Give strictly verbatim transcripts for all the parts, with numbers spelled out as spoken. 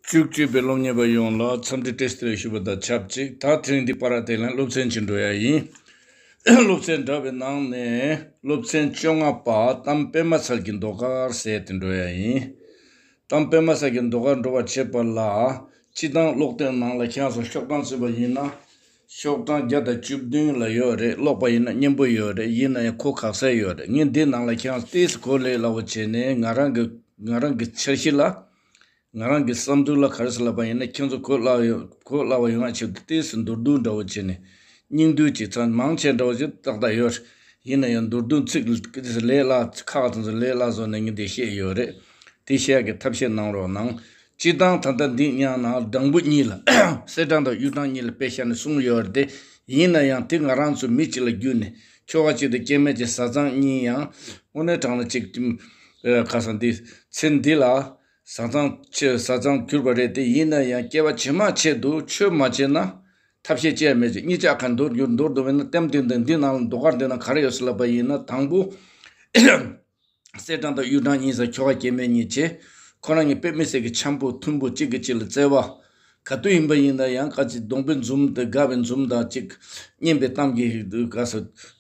བཅུ་གཅིག་པའི་སློབ་གཉེར་བ་ཡོངས་ལ་འཚམས་འདྲི་བཀྲ་ཤིས་བདེ་ལེགས་ཞུ་བ་དང་ཆབས་ཅིག་ད་དེ་རིང་འདི་པར་དེ་ལན་སློབ་ཚན་གཅིག་འགྲོ་ཡ་ཡིན། སློབ་ཚན་འདྲ་བའི་ནང་ནས་སློབ་ཚན་བཅོ་ལྔ་པ་གཏམ་དཔེ་མ་ཚར་གྱི་ཟློས་གར་ཟེར་དེ་འགྲོ་ཡ་ཡིན། གཏམ་དཔེ་མ་ཚར་གྱི་ཟློས་གར་འགྲོ་བར་བྱེད་པ་ལ། སྤྱིར་བཏང་ཀློག་དེབ་ནང་ལ་ཁྱེད་རང་ཚོ་ཤོག་གྲངས་བརྩིས་པ་ཡིན་ན། ཤོག་གྲངས་བརྒྱ་དང་བཅུ་བདུན་ལ་ཡོད་རེད། ཀློག་པ་ཡིན་ན་སྙན་པོ་ཡོད་རེད། ཡིན་ན་ཡང་གོ་ཁག་ས་ཡོད་རེད། ངས་འདི་ནང་ལ་ཁྱེད་རང་ཏོག་ཙམ་གོ་ལས་སླ་བོ་བྱས་ནས་ང་རང་གི་ང་རང་གི་འཆར་གཞི་ལ། ང་རང་གི་བསམ་ཚུལ་ལ་ག་རེ་ཟེར་ལབ་པ་ཡིན་ན། ཁྱེད་ཚོ་གོ་སླ་ཡོད་གོ་སླ་བ་ཡོང་བ་ཆེད་དུ་ཏོག་ཙམ་མདོར་བསྡུས་འདྲ་བོ་བྱས་ནས། སྙིང་བསྡུས་ཀྱི་ཚང་མང་ཆེ་འདྲ་བོ་ཞིག་ཏག་ཏག་ཡོད། ཡིན་ན་ཡང་མདོར་བསྡུས་ཚིག་ལས་སླ་ཁག་དེ་ཚོ་ལས་སླ་བཟོ་ནས་ངས་འདི་བཤད་ཡོད་རེད། དེ་བཤད་ཡག་གི་ཐབས་ཤེས་གནང་རོགས་གནང་། སྤྱིར་བཏང་ད་ལྟ་འདི་ཉག་ན་སྦྲང་བུ་གཉིས་ལ་གསེར་སྦྲང་དང་གཡུ་སྦྲང་གཉིས་ལ་དཔེ་བཞག་ནས་གསུངས་ཡོད་རེད་དེ། ཡིན་ན་ཡང་དེ་ང་རང་ཚོ་མི་གཅིག་ལ་བརྒྱུད་ནས་ཁྱོ་ག་གཅིག་དང་སྐྱེ་དམན་གཅིག་བཟའ་ཚང་གཉིས་ཡང་དངོས་གནས་དྲང་གནས་གཅིག་ཁ་སང་འདི་ཚེ་འདི་ལ། བཟའ་ཚང་ཆེ་བཟའ་ཚང་གྱུར་པ་རེད་དེ། ཡིན་ན་ཡང་སྐྱེ་བ་ཕྱི་མ་ཆེད་དུ་ཆོས་མ་བྱས་ན་ཐབས་ཤེས་ཅི་ཡང་མེད་ཅིང་། གཉིས་ཆ་ག་འདོར་རྒྱུ་འདོར་འདུག་བས་ན། གཏམ་དེ་འདི་འདི་ནང་ལ་ཟློས་གར་འདི་ནང་ག་རེ་ཡོད་ཟེར་ལབ་པ་ཡིན་ན། དང་པོ་གསེར་སྦྲང་དང་གཡུ་སྦྲང་གཉིས་ཟེར་ཁྱོ་ག་སྐྱེ་དམན་གཉིས་བྱས། ཁོ་རང་གཉིས་དཔེ་མི་སྲིད་ཀྱི་འཆམ་པོ་མཐུན་པོ། གཅིག་གིས་གཅིག་ལ་བརྩེ་བ། ག་དུས་ཡིན་པ་ཡིན་ན་ཡང་ག་ཅིག་གདོང་པའི་འཛུམ་དང་དགའ་བའི་འཛུམ་དང་། གཅིག་སྙན་པའི་གཏམ་གྱིས་དགའ་ས་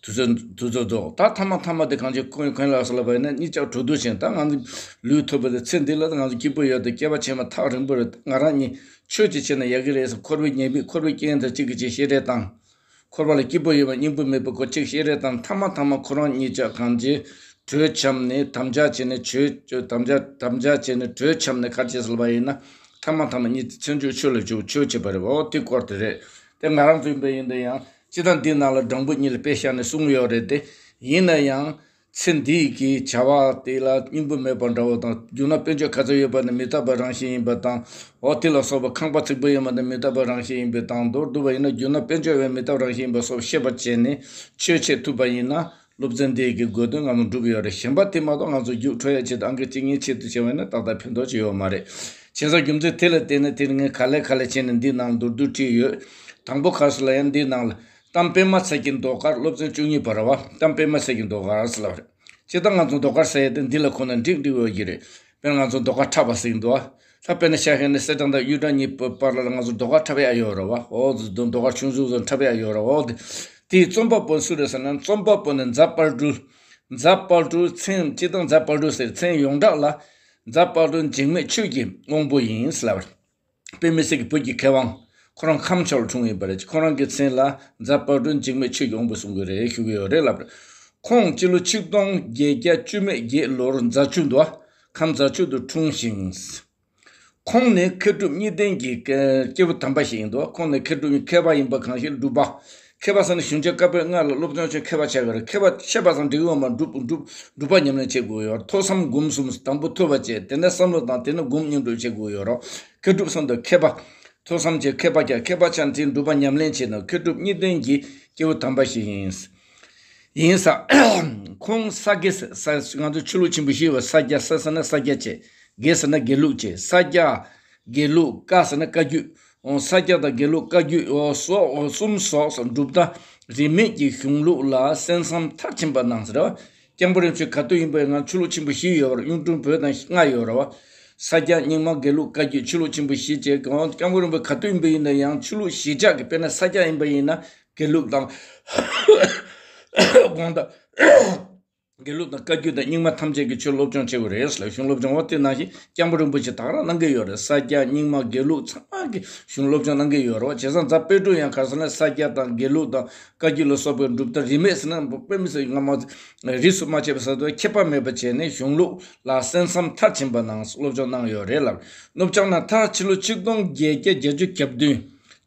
དུས་ཚོད་དུས་ཚོད་རྫོགས། ད་མཐའ་མ་མཐའ་མ་དེ་གང་ཅི་ཁོང་གིས་གང་ལབ་ཟེར་ལབ་པ་ཡིན་ན། གཉིས་ཆ་གྲོས་བསྡུར་བྱས། ད་ང་ཚོ་ལུས་ཐུབ་པ་དེ་ཚེ་འདི་ལ་ང་ཚོ་སྐྱིད་པོ་ཡོད་དེ། སྐྱེ་བ་ཕྱི་མ་ཐག་རིང་པོ་རེད། ང་རང་གཉིས་ཆོས་ཅིག་བྱས་ན་ཡག་གི་རེད་ཟེར། འཁོར་བའི་ཉེས་དམིགས་འཁོར་བའི་རྐྱེན་དང་གཅིག་གིས་གཅིག་བཤད་རེས་བཏང་། འཁོར་བ་ལ་སྐྱིད་པོ་ཡོད་པ་སྙིང་པོ་མེད་པའི་སྐོར་གཅིག་བཤད་རེས་བཏང་། མཐའ་མ་མཐའ་མ་ཁོ་རང་གཉིས་ཆ་གང་ཅི་གྲོས་འཆམ་ནས་དམ་བཅའ་བྱས་ནས། ཆོས་དམ་བཅའ་དམ་བཅའ་བྱས་ནས་གྲོས་འཆམ་ནས་ག་རེ་བྱས་ཟེར་ལབ་པ་ཡིན་ན། མཐའ་མ་མཐའ་མ་གཉིས་ཚེ་མཇུག་ཆོས་ལ་འཇུག་ཆོས་བྱེད་པ་རེད་བ། འོ་དེ་སྐོར་དེ་རེད། དེ་ང་རང་ཚོ་ཡིན་པ་ཡིན་ན་ཡང་སྤྱིར་བཏང་འདི་ནང་ལ་སྦྲང་བུ་གཉིས་ལ་དཔེ་བཞག་ནས་གསུངས་ཡོད་རེད་དེ། ཡིན་ན་ཡང་ཚེ་འདི་ཡི་གི་བྱ་བ་དེ་ལ་སྙིང་པོ་མེད་པ་འདྲ་བོ་དང་། རྒྱུ་ནོར་དཔལ་འབྱོར་ག་ཚོད་ཡོད་པ་ནི་མི་རྟག་པ་རང་བཞིན་ཡིན་པ་དང་། འོ་དེ་ལ་སོགས་པ་ཁང་པ་རྩིག་པ་ཡོད་པ་ནི་མི་རྟག་པ་རང་བཞིན་ཡིན་པའི་དང་། མདོར་བསྡུ་བ་ཡིན་ན་རྒྱུ་ནོར་དཔལ་འབྱོར་བས་མི་རྟག་པ་རང་བཞིན་ཡིན་པ་སོགས་ཤེས་པར་བྱས་ནས་ཆོས་བྱེད་ཐུབ་པ་ཡིན་ན། སློབ་ཚན་འདི་ཡི་གི་དགོས་དོན་ང་ཚོ་འགྲུབ་ཡོད་རེད། གཞན་པ་དེ་མ་གཏོགས་ང་ཚོ་རྒྱུགས་འཕྲོད་ཡ་ཆེད་དུ་ཨང་ཀི་གཅིག་གཉིས་ཆེད་དུ་བྱས་པ་ཡིན་ན་ཏག་ཏག་ཕན་ཐོགས་ཅིག་ཡོད་མ་རེད། བྱས་ཙང་རྒྱུ་མཚན་དེ་ལ་བརྟེན་ནས་དེ་རིང་ངས་ག་ལེ་ག་ལེ་བྱས་ནས་འདི་ནང་ལ་མདོར་བསྡུས་བྲིས་ཡོད། དང་པོ་ག་རེ་ཟེར་ལབ་ཡ་ན། འདི་ནང་ལ་གཏམ་དཔེ་མ་ཚར་གྱི་ཟློས་གར་སློབ་ཚན་བཅུ་གཉིས་པ་རེད་བ། གཏམ་དཔེ་མ་ཚར་གྱི་ཟློས་གར་ཟེར་ལབ་རེད། སྤྱིར་བཏང་ང་ཚོ་ཟློས་གར་ཟེར་ཡ་དེ་འདི་ལ་ཁོ་ན་འགྲིག་འགྲིག་ཡོད་ཀྱི་རེད། དཔེར་ན་ང་ཚོ་ཟློས་གར་འཁྲབ་པ་ཟེར་གྱི་འདུག་བ། ད་དཔེར་ན་ཆ་བཞག་ན་གསེར་སྦྲང་དང་གཡུ་སྦྲང་གཉིས་བར་ལ་ང་ཚོ་ཟློས་གར་འཁྲབ་ཡ་ཡོད་རེད་བ། འོ་ཟློས་གར་ཆུང་ཆུང་ཚོ་འཁྲབ་ཡ་ཡོད་རེད་བ། འོ་དེ་དེའི་རྩོམ་པ་པོ་སུ་རེད་ཟེར་ན། རྩོམ་པ་པོ་ནི་ཛ་དཔལ་སྤྲུལ། ཛ་དཔལ་སྤྲུལ་མཚན། སྤྱིར་བཏང་ཛ་དཔལ་སྤྲུལ་ཟེར་མཚན་ཡོངས་གྲགས་ལ་ཛ་དཔལ་སྤྲུལ་འཇིགས་མེད་ཆོས་ཀྱི་དབང་པོ་ཡིན་ཟེར་ལབ་རེད། དཔེ་མི་སྲིད་ཀྱི་བོད་ཀྱི་མཁས་དབང་། ཁོ་རང་ཁམས་ཕྱོགས་ལ་འཁྲུངས་ཡོད་པ་རེད། ཁོ་རང་གི་མཚན་ལ་ཛ་དཔལ་སྤྲུལ་འཇིགས་མེད་ཆོས་ཀྱི་དབང་པོ་གསུང་གི་རེད། ཞུ་གི་ཡོད་རེད་ལབ་རེད། ཁོང་སྤྱི་ལོ་ཆིག་སྟོང་བརྒྱད་བརྒྱ་བཅུ་མེད་བརྒྱད་ལོར་རྫ་ཆུ་འདུག་བ། ཁམས་རྫ་ཆུ་དུ་འཁྲུངས་ཤིང་། ཁོང་ནི་མཁས་གྲུབ་གཉིས་ལྡན་གྱི་སྐྱེས་བུ་དམ་པ་ཞིག་ཡིན་འདུག་ཁོང་ནི་མཁས་གྲུབ་མཁས་པ་ཡིན་པ་གང་ཞིག་སྒྲུབ་པ། མཁས་པ་ཟེར་ན་གཞུང་ཆེན་བཀའ་པོད་ལྔ་ལ་སློབ་སྦྱོང་ཆེན་མཁས་པ་བྱ་དགོས་རེད། མཁས་པ་བཤད་པ་ཙམ་འགྲིག་གི་ཡོད་མ། སྒྲུབ་སྒྲུབ་སྒྲུབ་པ་ཉམས་ལེན་བྱེད་དགོས་ཡོད། ཐོས་བསམ་སྒོམ་གསུམ། དང་པོ་ཐོས་པ་བྱས། དེ་ནས་བསམ་བློ་བཏང་། དེ་ནས་སྒོམ་སྙིང་བྲོ་བྱེད་དགོས་ཡོད་རེད། མཁས་གྲུབ་གསུམ་དུ་མཁས་པ། ཐོས་བསམ་བྱས་མཁས་པ་བྱས། མཁས་པ་ཆགས་ཚེ་སྒྲུབ་པ་ཉམས་ལེན་བྱས་ན་མཁས་གྲུབ་གཉིས་ལྡན་གྱི་སྐྱེས་བུ་དམ་པ་ཞིག་ཡིན། ཡིན་ས། ཁོང་ས་དགེ་ས། ང་ཚོ་ཆོས་ལུགས་ཆེན་པོ་བཞི་ཡོད་པ། ས་སྐྱ། ས་ཟེར་ན་ས་སྐྱ་བྱས། དགེ་ཟེར་ན་དགེ་ལུགས་བྱས། ས་སྐྱ། དགེ་ལུགས། བཀའ་ཟེར་ན་བཀའ་བརྒྱུད། འོ་ས་སྐྱ་དང་དགེ་ལུགས། བཀའ་བརྒྱུད། འོ་སོགས། འོ་གསུམ་སོགས་སུ་གྲུབ་མཐའ་རིས་མེད་ཀྱི་གཞུང་ལུགས་ལ་གསན་བསམ་མཐར་ཕྱིན་པ་གནང་ཟེར་བ། སྐྱབས་མགོན་རིན་པོ་ཆེ་ག་དུས་ཡིན་པ་ཡིན་ན། ཆོས་ལུགས་ཆེན་པོ་བཞི་ཡོད་པ་རེད། གཡུང་དྲུང་བོན་དང་ལྔ་ཡོད་རེད་བ། ས་སྐྱ། རྙིང་མ། དགེ་ལུགས། བཀའ་བརྒྱུད། ཆོས་ལུགས་ཆེན་པོ་བཞི་བྱས། སྐྱབས་མགོན་རིན་པོ་ཆེ་ག་དུས་ཡིན་པ་ཡིན་ན་ཡང་ཆོས་ལུགས་གཞིས་ཆགས་ཀྱི། དཔེར་ན་ས་སྐྱ་ཡིན་པ་ཡིན་ན་དགེ་ལུགས་དང་། དགོངས་དག་དགེ་ལུགས་དང་བཀའ་བརྒྱུད་དང་རྙིང་མ་ཐམས་ཅད་ཀྱི་ཆོས་སློབ་སྦྱོང་བྱེད་དགོས་རེད་ཟེར་ལ། གཞུང་སློབ་སྦྱོང་བ་དེ་ནང་བཞིན་སྐྱབས་མགོན་རིན་པོ་ཆེ་ད་ག་རང་གནང་གི་ཡོད་རེད། ས་སྐྱ། རྙིང་མ། དགེ་ལུགས་ཚང་མ་གི་གཞུང་སློབ་སྦྱོང་གནང་གི་ཡོད་རེད་བ། བྱས་ཙང་རྫ་དཔལ་སྤྲུལ་ཡང་ག་རེ་ཟེར་ན། ས་སྐྱ་དང་དགེ་ལུགས་དང་བཀའ་བརྒྱུད་ལ་སོགས་པའི་གྲུབ་མཐའ་རིས་མེད་ཟེར་ན་དཔེ་མི་སྲིད་སྔ་མ་རིས་སུ་མ་ཆད་པ་ཟེར་དུས་ཁྱད་པར་མེད་པ་བྱས་ནས་གཞུང་ལུགས་ལ་གསན་བསམ་མཐར་ཕྱིན་པ་གནང་། སློབ་སྦྱོང་གནང་ཡོད་རེད་ལབ། ནུབ་བྱང་ན་མཐར་ཕྱི་ལོ་ཆིག་སྟོང་བརྒྱད་བརྒྱ་བརྒྱད་ཅུ་གྱ་བདུན།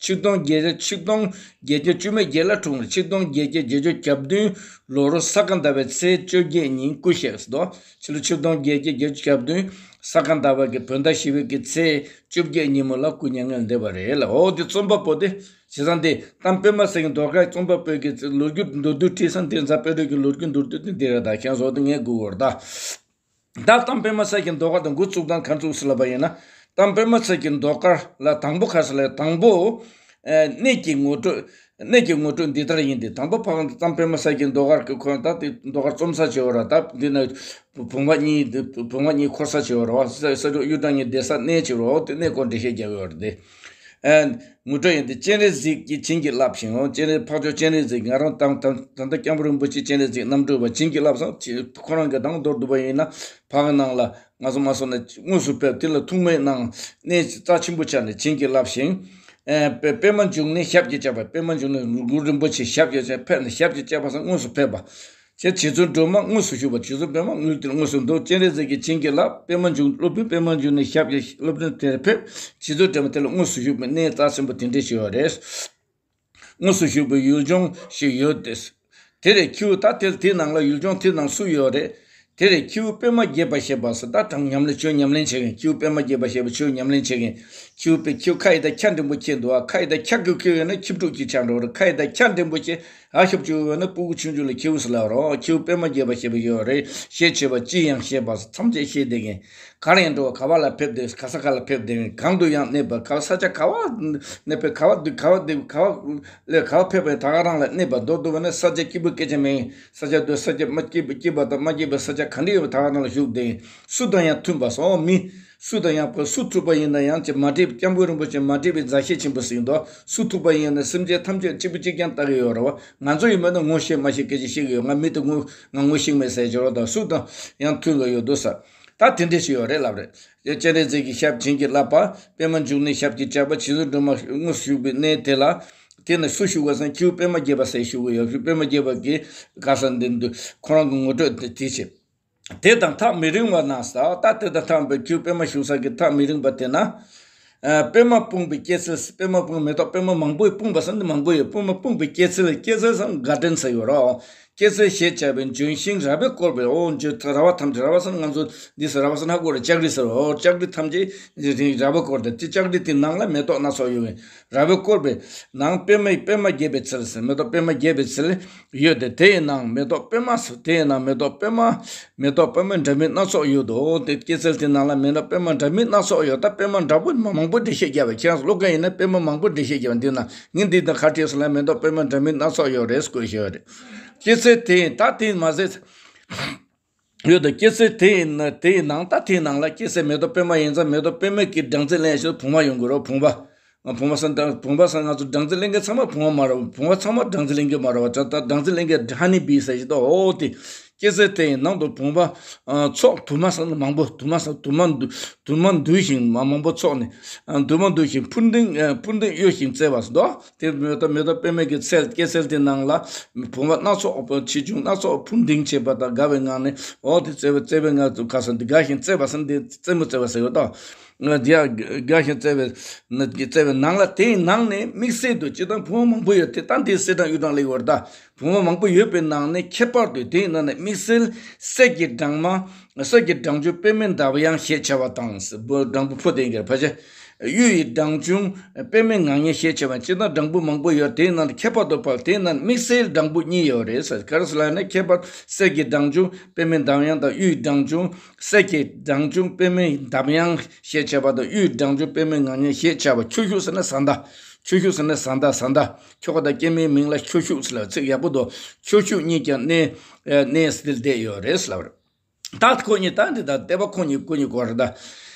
ཆིག་སྟོང་བརྒྱད་བརྒྱ། ཆིག་སྟོང་བརྒྱད་བརྒྱ་བཅུ་མེད་བརྒྱད་ལ་འཁྲུངས་རེད། ཆིག་སྟོང་བརྒྱད་བརྒྱ་བརྒྱད་ཅུ་གྱ་བདུན་ལོར་ས་ག་ཟླ་བའི་ཚེས་བཅོ་བརྒྱད་ཉིན་སྐུ་གཤེགས་སོ། ཕྱི་ལོ་ཆིག་སྟོང་བརྒྱད་བརྒྱ་བརྒྱད་ཅུ་གྱ་བདུན་ས་ག་ཟླ་བ་གི་བོད་ཟླ་བཞི་པའི་གི་ཚེས་བཅོ་བརྒྱད་ཉིན་མོ་ལ་སྐུ་མྱ་ངན་འདས་པ་རེད་ལ། འོ་དེ་རྩོམ་པ་པོ་དེ་བྱས་ཙང་དེ་གཏམ་དཔེ་མ་ཚར་གྱི་ཟློས་གར་རྩོམ་པ་པོ་གི་ལོ་རྒྱུས་མདོར་བསྡུས་བྲིས་ཙང་དེ་རྫ་དཔལ་སྤྲུལ་གྱི་ལོ་རྒྱུས་མདོར་བསྡུས་དེ་འདི་རེད། ད་ཁྱེད་ཚོ་དེ་ངས་སྒུག་འོར་ད། ད་གཏམ་དཔེ་མ་ཚར་གྱི་ཟློས་གར་དང་འགོ་བཙུགས་སྟངས་ག་ཚོད་ཟེར་ལབ་པ་ཡིན་ན། གཏམ་དཔེ་མ་ཚར་གྱི་ཟློས་གར་ལ་དང་པོ་ག་རེ་ཟེར་ལབ། དང་པོ། ཨ། གནས་ཀྱི་ངོ་སྤྲོད། གནས་ཀྱི་ངོ་སྤྲོད་འདི་ལྟར་ཡིན་ཏེ། དང་པོ་ཕ་གི་གཙང་པད་མ་ས་ཀྱི་ཟློས་གར་གྱི་ཁོ་ན་ད་དེ་ཟློས་གར་རྩོམ་ས་བྱེད་པ་ར། ད་འདི་ན་བུམ་པ་གཉིས་བུམ་པ་གཉིས་འཁོར་ས་བྱེད་པ་ར་བ། ས་ས་འབྲུག་གཡུ་སྦྲང་གཉིས་བསྡད་ས་གནས་བྱེད་པ་ར་བ། དེ་གནས་སྐོར་འགྲེལ་བཤད་རྒྱག་ཡོད་རེད་དེ། ཨ། ངོ་སྤྲོད་ཡིན་ཏེ། སྤྱན་རས་གཟིགས་ཀྱིས་བྱིན་གྱིས་བརླབས་ཤིང་། ཨོ། སྤྱན་རས་འཕགས་མཆོག་སྤྱན་རས་གཟིགས། ང་རང་ད་ད་ད་ལྟ་སྐྱབས་མགོན་རིན་པོ་ཆེ་སྤྱན་རས་གཟིགས་རྣམ་སྤྲུལ་པ་བྱིན་གྱིས་བརླབས་སོང་། ཁོ་རང་གི་དང་མདོར་བསྡུ་བ་ཡིན་ན། ཕ་གི་ནང་ལ་ང་ཚོ་མ་སོང་ན་དངོས་སུ་ཕེབས། དེ་ལ་ཐུགས་སྨོན་གནང་། གནས་རྩ་ཆེན་པོ་ཆགས་ནས་བྱིན་གྱིས་བརླབས་ཤིང་། ཨེ། པད་པད་མ་འབྱུང་གནས་ཞབས་ཀྱིས་བཅགས་པ། པད་མ་འབྱུང་གནས་གུ་རུ་རིན་པོ་ཆེ་ཞབས་ཀྱིས་བཅགས། ཕེབས་ནས་ཞབས་ཀྱིས་བཅགས་པ་སོང་། དངོས་སུ་ཕེབས་པ། ཅེས་རྗེ་བཙུན་སྒྲོལ་མ་དངོས་སུ་བཞུགས་པ། རྗེ་བཙུན་པད་མ་དངོས་དེར་དངོས་སུ་འདུག། སྤྱན་རས་གཟིགས་ཀྱིས་བྱིན་གྱིས་བརླབས། པད་མ་འབྱུང་སློབ་དཔོན་པད་མ་འབྱུང་གནས་ཞབས་ཀྱིས་སློབ་དཔོན་དེར་ཕེབས། རྗེ་བཙུན་སྒྲོལ་མ་དེ་ལ་དངོས་སུ་བཞུགས་པའི་གནས་རྩ་ཆེན་པོ་དེ་འདྲ་ཞིག་ཡོད་རེད། དངོས་སུ་བཞུགས་པའི་ཡུལ་ལྗོངས་ཤིག་ཡོད་དེ། དེ་རེད། ཁྱེའུ་ད་དེ་དེའི་ནང་ལ་ཡུལ་ལྗོངས་དེའི་ནང་སུ་ཡོད་རེད། དེ་རེད། ཁྱེའུ་པད་མ་རྒྱས་པ་ཞེས་པ་ཟེར། ད་དྲང་ཉམས་ལེན་ཆོས་ཉམས་ལེན་བྱེད་མཁན། ཁྱེའུ་པད་མ་རྒྱས་པ་ཞེས་པ་ཆོས་ཉམས་ལེན་བྱེད་མཁན། ཁྱེའུ་པད་ཁྱེའུ་ཁ་ཡི་ད་ཁྱ་འགྲེང་བུ་ཁྱེར་འདུག་ཨ། ཁ་ཡི་ད་ཁྱ་གུ་ཁྱེར་ཡོད་ན་ཁྱི་ཕྲུག་ཅིག་ཆགས་འགྲོ་རེད། ཁ་ཡི་ད་ཁྱ་འགྲེང་བུ་ཁྱེར། ཨ། ཤོབ་ཆུ་བོ་ན་སྤུ་གུ་ཆུང་ཆུང་ལ་ཁྱེའུ་ཟེར་ལབ་རོགས། ཁྱེའུ་པད་མ་རྒྱས་པ་ཞེས་པ་ཡོད་རེད། ཞེས་བྱ་བ་ཅི་ཡང་ཤེས་པ་ཐམས་ཅད་ཤེས་བསྡད་མཁན། ག་རེ་ཡིན་འགྲོ། ག་བ་ལ་ཕེབས་དེ། ག་ས་ག་ལ་ཕེབས་དེ། གང་དུ་ཡང་གནས་པ། ག་ས་ཆ་ག་བ་གནས་པའི། ག་བ་འདི་ག་བ་འདི་ག་བ་ལས་ག་བ་ཕེབས་པའི། ད་ག་རང་ལ་གནས་པ། མདོར་བསྡུ་བ་ནི་ས་ཆ་སྐྱིད་པོ་སྐད་ཆ་མེད། ས་ཆ་འདི་ས་ཆ་མ་སྐྱིད་པ་སྐྱིད་པ་དང་མ་སྐྱིད་པའི་ས་ཆ་ག་འདྲ་ཡོད་པ། ད་ག་རང་ལ་བཞུགས་དེ། སུ་དང་ཡང་མཐུན་པ་སོགས་མི། སུ་དང་ཡང་སུ་ཐུག་པ་ཡིན་ན་ཡང་ཅི་མ་འདྲེས། སྐྱབས་མགོན་རིན་པོ་ཆེ་མ་འདྲེས་པའི་མཛའ་བཤེས་ཆེན་པོ་ཟེར་འདུག། སུ་ཐུག་པ་ཡིན་ན་སེམས་ཅན་ཐམས་ཅད་གཅིག་པུ་གཅིག་རྐྱང་ལྟ་གི་ཡོད་རེད་བ། ང་ཚོ་ཡིན་པ་ན་ངོ་ཤེས་མ་ཤེས་སྐད་ཆ་བཤད་གི་ཡོད། ང་མི་དེ་ངོ་ང་ངོ་ཤེས་མེད་ཟེར་གྱི་རོགས་དང་། སུ་དང་ཡང་མཐུན་གི་ཡོད་འདུག་ས། ད་དེ་འདྲ་ཞིག་ཡོད་རེད་ལབ་རེད། སྤྱན་རས་གཟིགས་ཀྱི་ཞབས་བྱིན་གྱིས་བརླབས་པ། པད་མ་འབྱུང་གནས་ཞབས་ཀྱིས་བཅགས་པ། རྗེ་བཙུན་སྒྲོལ་མ་དངོས་སུ་བཞུགས་པའི་གནས་དེ་ལ། དེ་ནས་སུ་བཞུགས་པ་ཟེར། ཁྱེའུ་པད་མ་རྒྱས་པ་ཟེར་བཞུགས་ཀྱི་ཡོད། པད་མ་རྒྱས་པ་གི་ག་ས་འདི་འདུག། ཁོ་རང་གི་ངོ་སྤྲོད་དེ་དེ་བྱེད། དེ་དང་ཐག་མི་རིང་བ་ན་ཟེར། ད་དེ་དང་ཐག་པའི་ཁྱེའུ་པད་མ་བཞུགས་ས་གི་ཐག་མི་རིང་བ་དེ་ན། ཨ། པད་མ་སྤུངས་པའི་སྐྱེད་ཚལ། པད་མ་སྤུངས། མེ་ཏོག་པད་མ་མང་པོས་སྤུངས་པ་ཟེར་ནི་མང་པོ་ཡོད། པད་མ་སྤུངས་པའི་སྐྱེད་ཚལ། སྐྱེད་ཚལ་ཟེར་ན་གར་ཌེན་ཟེར་ཡོད་རོ། སྐྱེད་ཚལ་ཞེས་བྱ་བའི་ལྗོན་ཤིང་ར་བས་བསྐོར་བའི། ཨོ། ལྗོན། ར་བ་ཐམས་ཅད། ར་བ་ཟེར་ན་ང་ཚོ་འདི་ཟེར། ར་བ་ཟེར་ན་ཧ་གོ་རེད། ལྕགས་རི་ཟེར་རོ། ལྕགས་རི་ཐམས་ཅད་ར་བས་བསྐོར་ཏེ། དེ་ལྕགས་རི་དེའི་ནང་ལ་མེ་ཏོག་སྣ་ཚོགས་ཡོད། ར་བས་བསྐོར་བའི་ནང་པད་མ། པད་མ་རྒྱས་པའི་ཚལ་ཟེར། མེ་ཏོག་པད་མ་རྒྱས་པའི་ཚལ་ཡོད་དེ། དེའི་ནང་མེ་ཏོག་པད་མ་ཟེར། དེའི་ནང་མེ་ཏོག་པད་མ། མེ་ཏོག་པད་མ་འདྲ་མིན་སྣ་ཚོགས་ཡོད་དོ། དེ་སྐྱེད་ཚལ་དེ་ནང་ལ་མེ་ཏོག་པད་མ་འདྲ་མིན་སྣ་ཚོགས་ཡོད། ད་པད་མ་འདྲ་པོ་མང་པོ་འགྲེལ་བཤད་རྒྱབ་པ། ཁྱེད་རང་ཚོ་ཀློག་མཁན་ཡིན་ན་པད་མ་མང་པོ་འགྲེལ་བཤད་རྒྱབ་པ། འདི་ན་ངས་འདི་དང་ག་བྲིས་སོང་ལ། མེ་ཏོག་པད་མ་འདྲ་མིན་སྣ་ཚོགས་ཡོད་རེད་ཟེར་བཀོད་བཞག་ཡོད་རེད། སྐྱེད་ཚལ་དེ་ད་དེ་མ་ཟད་ཡོད་དོ། སྐྱེད་ཚལ་དེ་ཡིན་ན། དེའི་ནང་། ད་དེའི་ནང་ལ་སྐྱེད་ཚལ་མེ་ཏོག་པད་མ་ཡིན་ཙང་། མེ་ཏོག་པད་མ་གི་སྦྲང་རྩི་ལེན་ཞིག་བུང་བ་ཡོང་གི་རོ། བུང་བ། བུང་བ་ཟེར་ན། བུང་བ་ཟེར་ན་ང་ཚོ་སྦྲང་རྩི་ལེན་མཁན་ཚང་མ་བུང་བ་མ་རེད། བུང་བ་ཚང་མ་སྦྲང་རྩི་ལེན་མཁན་མ་རེད་བ། ད་སྦྲང་རྩི་ལེན་མཁན་ཧ་ནི་བི་ཟེར་ཞིག་འདུག། འོ་དེ། སྐྱེད་ཚལ་དེའི་ནང་དུ་བུང་བ། ཨ། ཚོགས་དུ་མ་ཟེར་ན་མང་པོ། དུ་མ་ཟེར། དུ་མ་འདུ། དུ་མ་འདུས་ཤིང་མ་མང་པོ་ཚོགས་ནས། ཨ། དུ་མ་འདུས་ཤིང་འཕུར་ལྡིང་། ཨ། འཕུར་ལྡིང་གཡོ་ཞིང་རྩེ་བ་ཟེར་འདུག། དེ་མེ་ཏོག་མེ་ཏོག་པད་མ་གི་ཚལ། སྐྱེད་ཚལ་དེ་ནང་ལ་བུང་བ་སྣ་ཚོགས་པ། ཆེ་ཆུང་སྣ་ཚོགས་འཕུར་ལྡིང་བྱེད་པ་དང་དགའ་བའི་ངང་ནས། འོ་དེ་རྩེ་བའི། རྩེ་བའི་ངང་དུ་ཁ་སང་འདི་དགའ་ཞིང་རྩེ་བ་ཟེར་ན་འདི་རྩེད་མོ་རྩེ་བ་ཟེར་བ་དང་། ང་དེ་ཡང་དགའ་ཞིང་རྩེ་བའི་ན། རྩེ་བའི་ནང་ལ། དེའི་ནང་ནས་དམིགས་བསལ་དུ་སྤྱིར་བཏང་བུང་བ་མང་པོ་ཡོད་དེ། ད་འདི་གསེར་སྦྲང་གཡུ་སྦྲང་ལ་ཡོད་རེད་ད། བུང་བ་མང་པོ་ཡོད་པའི་ནང་ནས་ཁྱད་པར་དུ་དེའི་ནང་ནས་དམིགས་བསལ་གསེར་གྱི་སྦྲང་མ། གསེར་གྱི་སྦྲང་ཆུང་པདྨའི་འདབ་ཡངས་ཞེས་བྱ་བ་དང་། སྦྲང་བུ་ཕོ་དེ་ཡིན་གྱི་རེད་ཕལ་ཆེར། གཡུ་ཡི་སྦྲང་ཆུང་པདྨའི་ངང་ཉིལ་ཞེས་བྱ་བ། སྤྱིར་བཏང་སྦྲང་བུ་མང་པོ་ཡོད། དེའི་ནང་ནས་ཁྱད་པར་དུ་འཕགས། དེའི་ནང་དམིགས་བསལ་སྦྲང་བུ་གཉིས་ཡོད་རེད་ཟེར། ག་རེ་ཟེར་ལབ་ན། ཁྱད་པར་གསེར་གྱི་སྦྲང་ཆུང་པདྨའི་འདབ་ཡངས་དང་། གཡུ་ཡི་སྦྲང་ཆུང་། གསེར་གྱི་སྦྲང་ཆུང་པདྨའི་འདབ་ཡངས་ཞེས་བྱ་བ་དང་། གཡུ་ཡི་སྦྲང་ཆུང་པདྨའི་ངང་ཉིལ་ཞེས་བྱ་བ། ཁྱོ་ཤུག་ཟེར་ན་བཟའ་ཟླ། ཁྱོ་ཤུག་ཟེར་ན་བཟའ་ཟླ། བཟའ་ཟླ། ཁྱོ་ག་དང་སྐྱེ་དམན་མིང་ལ་ཁྱོ་ཤུག་ཟེར་ལ། ཚིག་ཡག་པོ་འདུག། ཁྱོ་ཤུག་གཉིས་ཀྱང་གནས། ཨ། གནས་འདིར་བསྡད་ཡོད་རེད་ཟེར་ལབ་རེད། ད་ཁོ་གཉིས། ད་འདི་ད་བསྡད་པ་ཁོ་གཉིས། ཁོ་གཉིས་སྐོར་རེད་ད།